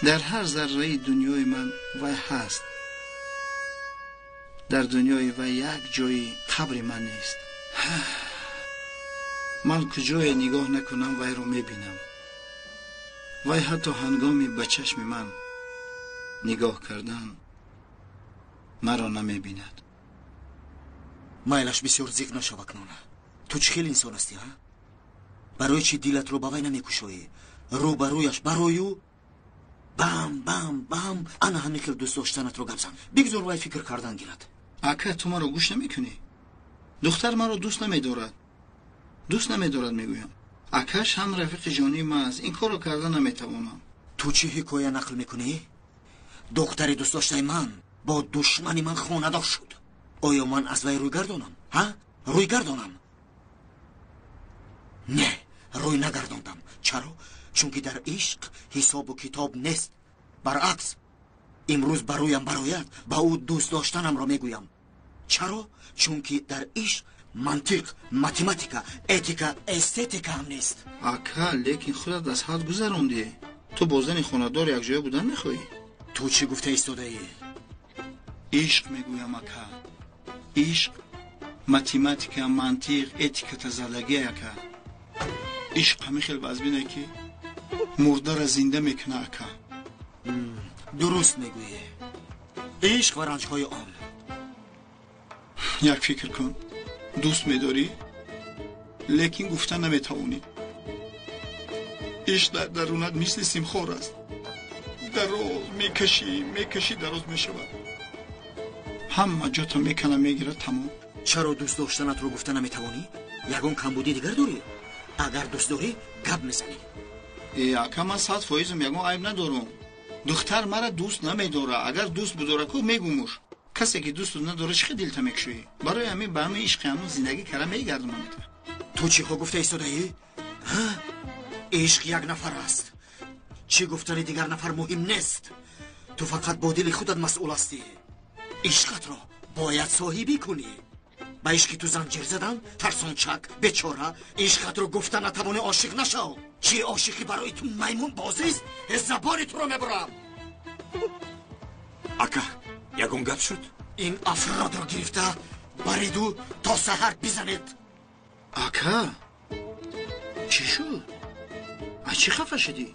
Дар ҳар зарраи дунёи ман вай ҳаст. Дар дунёи вай як ҷои қабри ман нест. Ман куҷое нигоҳ накунам вайро мебинам. Вай ҳатто ҳангоми ба чашми ман нигоҳ кардан маро намебинад. Майлаш бисёр зиқ нашав акнун. Ту чӣ хел инсон ҳастӣ, ҳа? Барои чӣ дилатро ба вай намекушоӣ? Рӯ ба рӯяш барою бам бам бам ана ҳамин хел дӯст доштанатро гап зан. Бигзор вай фикр кардан гирад. Ака, ту маро гӯш намекунӣ? Духтар маро дӯст намедорад. Дӯст намедорад мегӯям. Акаш ҳам рафиқи ҷонии ман аст. Ин корро карда наметавонам. Ту чӣ ҳикоя нақл мекунӣ? Духтари дӯстдоштаи ман бо душмани ман хонадор шуд. Оё ман аз вай рӯй гардонам? Ҳа? Рӯй гардонам? Не, рӯй нагардондам. Чаро? Чунки дар ишқ ҳисобу китоб нест. Баръакс, имрӯз ба рӯям барояд, ба ӯ дӯст доштанамро мегӯям. Чаро? Чунки дар ишқ мантиқ, математика, этика, эстетика ҳам нест. Ака, лекин худат аз ҳад гузарондӣ. Ту бо зани хонадор якҷоя будан мехоҳӣ? Ту чӣ гуфта истодаӣ? Ишқ мегӯям, ака. Ишқ математика, мантиқ, этиката задагӣ, ака. Ишқ ҳамин хел вазбине, ки мурдара зинда мекуна, ака. Дуруст мегӯӣ. Ишқ ва ранҷҳои он. Як фикр кун. Дӯст медорӣ, лекин гуфта наметавонӣ. Ишқ дар дарунат мисли симхор аст. Дароз мекашӣ, мекашӣ, дароз мешавад. Ҳама ҷото мекана, мегирад, тамом. Чаро дӯст доштанатро гуфта наметавонӣ? Ягон камбудии дигар дорӣ? Агар дӯст дорӣ гап мезанӣ. Ака, ман 100% ягон айб надорам. Духтар мара дӯст намедора. Агар дӯст будора ку мегумуш. Касе ки дӯсту надора чӣ хел дилта мекушоӣ? Барои ҳамин ба ҳамин ишқи ҳамун зиндагӣ кара мегардам. Ту чиҳо гуфта истодаӣ? Ишқ як нафар аст. Чӣ гуфтани дигар нафар муҳим нест. Ту фақат бо дили худат масъул ҳастӣ. Ишқатро бояд соҳибӣ кунӣ. Ба ишқи ту занҷир задан, тарсончак, бечора. Ишқатро гуфта натавонӣ ошиқ нашав. Чӣ ошиқӣ барои ту маймун бозист? Забони туро мебурам. Ака, ягон гап шуд? Ин афродро гирифта бариду то саҳар бизанед. Ака, чӣ шуд? Аз чӣ хафа шудӣ?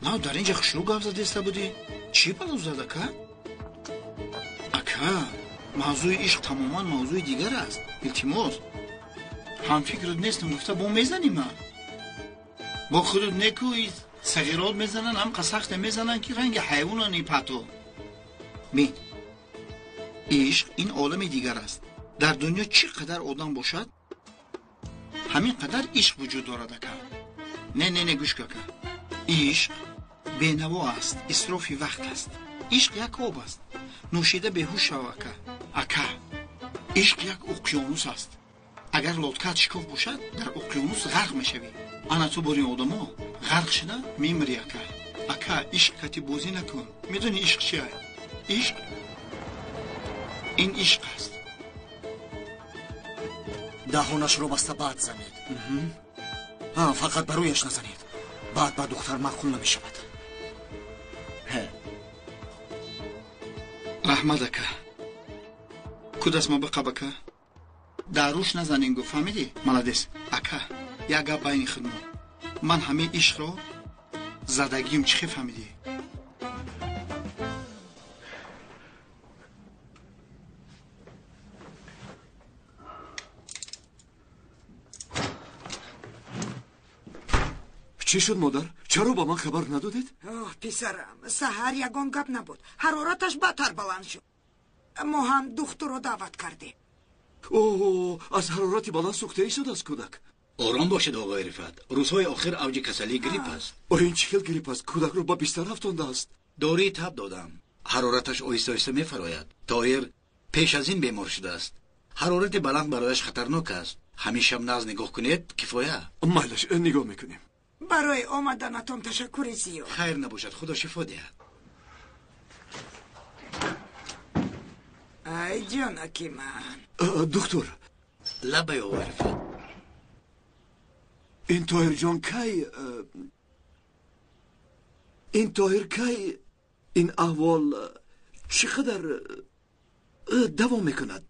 На, дар инҷа хушрӯ гап задиста будӣ. Чӣ бало зад, ака? Ака, мавзӯи ишқ тамоман мавзӯи дигар аст. Илтимос, ҳамфикрут нестам гуфта бо мезанӣ ман. Бо худут неку сағирот мезананд, ҳам сахте мезананд ки ранги ҳайвонан ипато. Бин, ишқ ин олами дигар аст. Дар дунё чӣ қадар одам бошад, ҳамин қадар ишқ вуҷуд дорад, ака. Не, не, не, гӯш ака. Ишқ бенаво аст, исрофи вақт аст. Ишқ як об аст, нӯшида беҳуш шав, ака. Ака, ишқ як уқёнус аст. Агар лодкаат шикоф бошад, дар уқёнус ғарқ мешавӣ. Ана ту бори одамо ғарқ шуда мемирӣ, ака. Ака, ишқ кати бозӣ накун. Медонӣ ишқ чи аст? Ишқ ин ишқ аст. Даҳонашро баста баъд занед. Фақат ба рӯяш назанед. Баъд ба духтар маъқул намешавад. Раҳмат, ака. Кудас ма биқаб, ака. Дар рӯш назанин гуфт, фаҳмидӣ? Маладес. Ака, як гап байни худмо. Ман ҳамин ишқро задагиюм чӣ хел фаҳмидӣ? Чӣ шуд, модар? Чаро ба ман хабар надодед? Оҳ, писарам, саҳар ягон гап набуд. Ҳарораташ бадтар баланд шуд. Мо ҳам духтурро даъват кардем. Оҳ, аз ҳарорати баланд сӯхта истодааст кӯдак. Ором бошед, оғои Рифат. Рӯзҳои охир авҷи касалии грипп аст. Оё ин чӣ хел грипп аст? Кӯдакро ба бистар афтондааст. Дории таб додам. Ҳарораташ оҳиста оҳиста мефарояд. Тоҳир пеш аз ин бемор шудааст. Ҳарорати баланд барояш хатарнок аст. Ҳамин шаб нағз нигоҳ кунед, кифоя. Майлаш, нигоҳ мекунем. Барои омаданатон ташаккури зиёд. Хайр набошад, худо шифо диҳад. Ай, ҷонаки ман. Духтур. Лабай, оғои Рифат. Ин Тоҳирҷон кай, ин Тоҳир кай ин аҳвол чӣ қадар давом мекунад?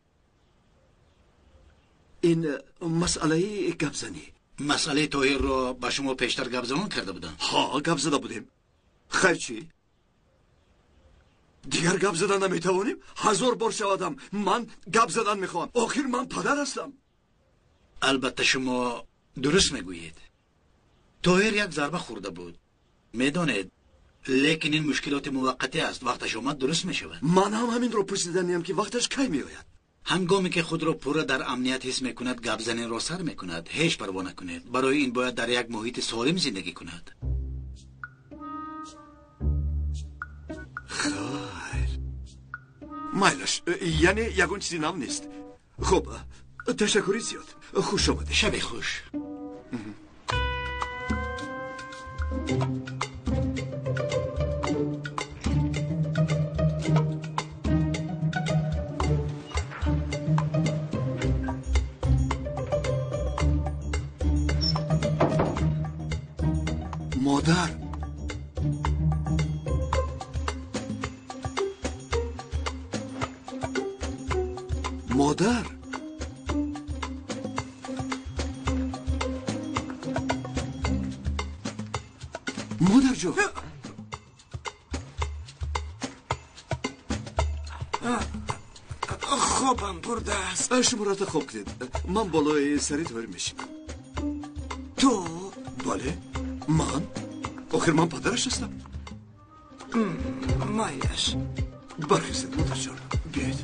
Ин масъалаи гапзанӣ. Масъалаи Тоҳирро ба шумо пештар гапзанон карда будам. Ҳа, гап зада будем. Хайр чӣ? Дигар гап задан наметавонем? 1000 бор шавадам, ман гап задан мехоҳам. Охир ман падар ҳастам. Албатта шумо дуруст мегӯед. Тоҳир як зарба хӯрда буд. Медонед, лекин ин мушкилоти муваққатӣ аст. Вақташ омад дуруст мешавад. Ман ҳам ҳаминро пурсиданиям ки вақташ кай меояд. Ҳангоме ки худро пурра дар амният ҳис мекунад, гапзанинро сар мекунад. Ҳеҷ парво накунед. Барои ин бояд дар як муҳити солим зиндагӣ кунад. Хайр, майлаш, яъне ягон чизи нав нест. Хуб, ташаккури зиёд. Хуш омадед. Шаби хуш. Модар, модар, модарҷон. Хобам бурдааст. Шумо рафта хоб кунед, ман болои сари Тоҳир мешинам. Ту? Бале, ман. Охир ман падараш ҳастам. Майлаш. Бархезед, модарҷон, биёед.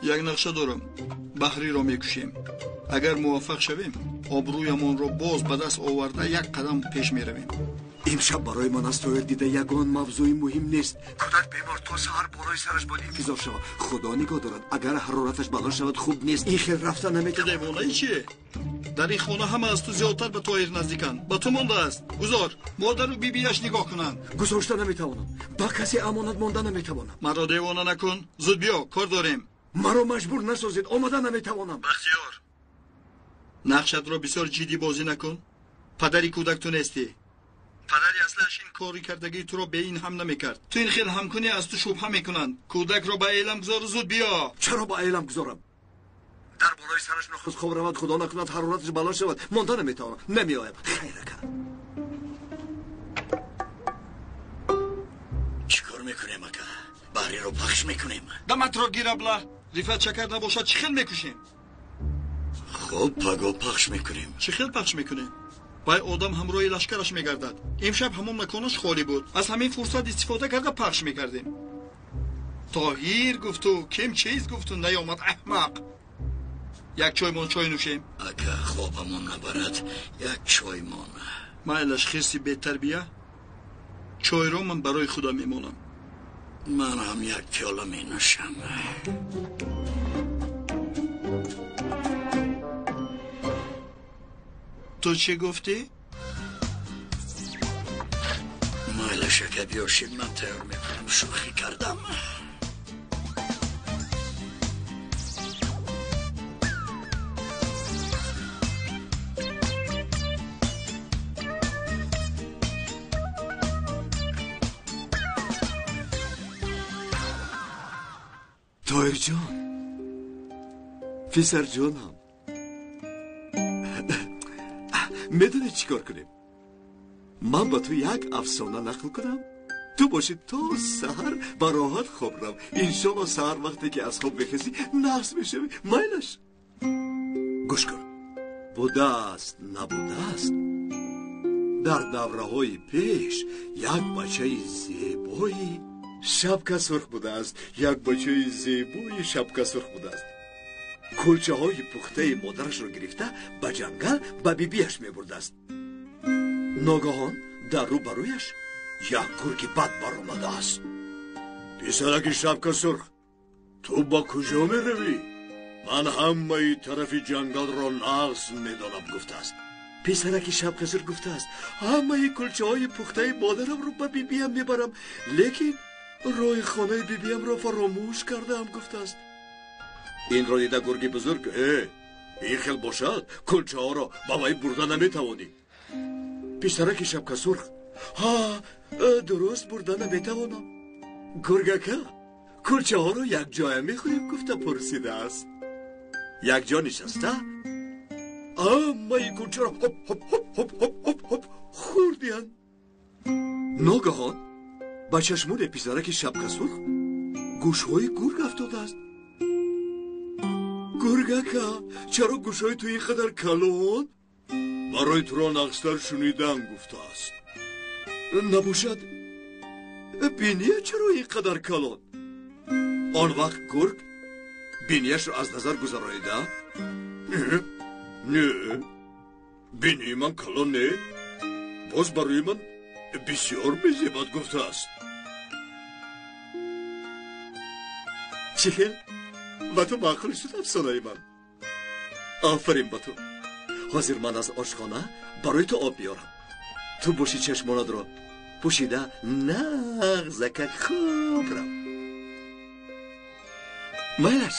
Як нақша дорам. Баҳриро мекушем. Агар муваффақ шавем, обрӯямонро боз ба даст оварда як қадам пеш меравем. Имшаб барои ман аз Тоҳир дида ягон мавзӯи муҳим нест. Кӯдак бемор, то саҳар болои сараш бояд интизор шавад. Худо нигоҳ дорад, агар ҳарораташ баланд шавад хуб нест. Ин хел рафта наметавонам. Девонаи чие? Дар ин хона ҳама аз ту зиёдтар ба Тоҳир наздиканд. Ба ту мондааст. Гузор модару бибиаш нигоҳ кунанд. Гузошта наметавонам. Ба касе амонат монда наметавонам. Маро девона накун. Зуд биё, кор дорем. Маро маҷбур насозед, омада наметавонам. Бахтиёр, нақшатро бисёр ҷиддӣ бозӣ накун. Падари кӯдак ту нестӣ. Падари аслаш ин кори кардагии туро бе ин ҳам намекард. Ту ин хел ҳамкунӣ аз ту шубҳа мекунанд. Кӯдакро ба эълам гузору зуд биё. Чаро ба эълам гузорам? Дар болои сараш нохуст хоб равад, худо накунад ҳарораташ баланд шавад. Монда наметавонам. Намеоям. Хайр ака. Чӣ кор мекунем ака? Баҳриро пахш мекунем. Даматро гир абла. Рифат шакар набошад чӣ хел мекушем? Хуб, паго пахш мекунем. Чӣ хел пахш мекунем? Вай одам ҳамроҳи лашкараш мегардад. Имшаб ҳамон маконаш холӣ буд. Аз ҳамин фурсат истифода карда пахш мекардем. Тоҳир гуфту ким чиз гуфту наёмад аҳмақ. Як чоймон чой нӯшем. Ака, хобамон набарад, як чоймон. Майлаш хирси бетарбия. Чойро ман барои худам мемонам. Ман ҳам як пиёла менӯшам. Ту чӣ гуфтӣ? Майлаш ака, биёшед, ман тайёр мекунам. Шӯхӣ кардам. Тоҳирҷон, писарҷонам, медонӣ чӣ кор кунем? Ман ба ту як афсона нақл кунам, ту бошӣ то саҳар ба роҳат хоб рав. Иншолло саҳар вақте ки аз хоб мехезӣ нағз мешавӣ. Майлаш. Гӯш кун. Будааст, набудааст, дар давраҳои пеш як бачаи зебои шапка сурх будааст. Як бачаи зебои шапка сурх будааст. Кулчаҳои пухтаи модарашро гирифта ба ҷангал ба бибиаш мебурдааст. Ногаҳон дар рӯбарӯяш як гурги бад баромадааст. Писараки шапка сурх, ту ба куҷо меравӣ? Ман ҳамаи тарафи ҷангалро нағз медонам, гуфтааст. Писараки шапка сурх гуфтааст: ҳамаи кулчаҳои пухтаи модарамро ба бибиям мебарам, лекин роҳи хонаи бибиямро фаромӯш кардаам, гуфтааст. Инро дида гурги бузург: ин хел бошад, кулчаҳоро ба вай бурда наметавонӣ. Писараки шапка сурх: ҳа, дуруст, бурда наметавонам. Гургака, кулчаҳоро якҷоя мехӯрем, гуфта пурсидааст. Якҷо нишаста ҳамаи кулчаро ҳоп ҳоп ҳоп ҳоп ҳоп ҳоп ҳоп хӯрдиянд. Ногаҳон ба чашмони писараки шапка сурх гӯшҳои гург афтодааст. Гургака, чаро гӯшҳои ту ин қадар калон? Барои туро нағзтар шунидан, гуфтааст. Набошад, биния чаро ин қадар калон? Он вақт гург бинияшро аз назар гузаронида: не, бинии ман калон не, боз барои ман бисёр мезебад, гуфтааст. Чӣ хел? Ба ту маъқул шуд афсонаи ман? Офарин ба ту. Ҳозир ман аз ошхона барои ту об меорам. Ту боши чашмонатро пӯшида нағзака хоб рав. Майлаш.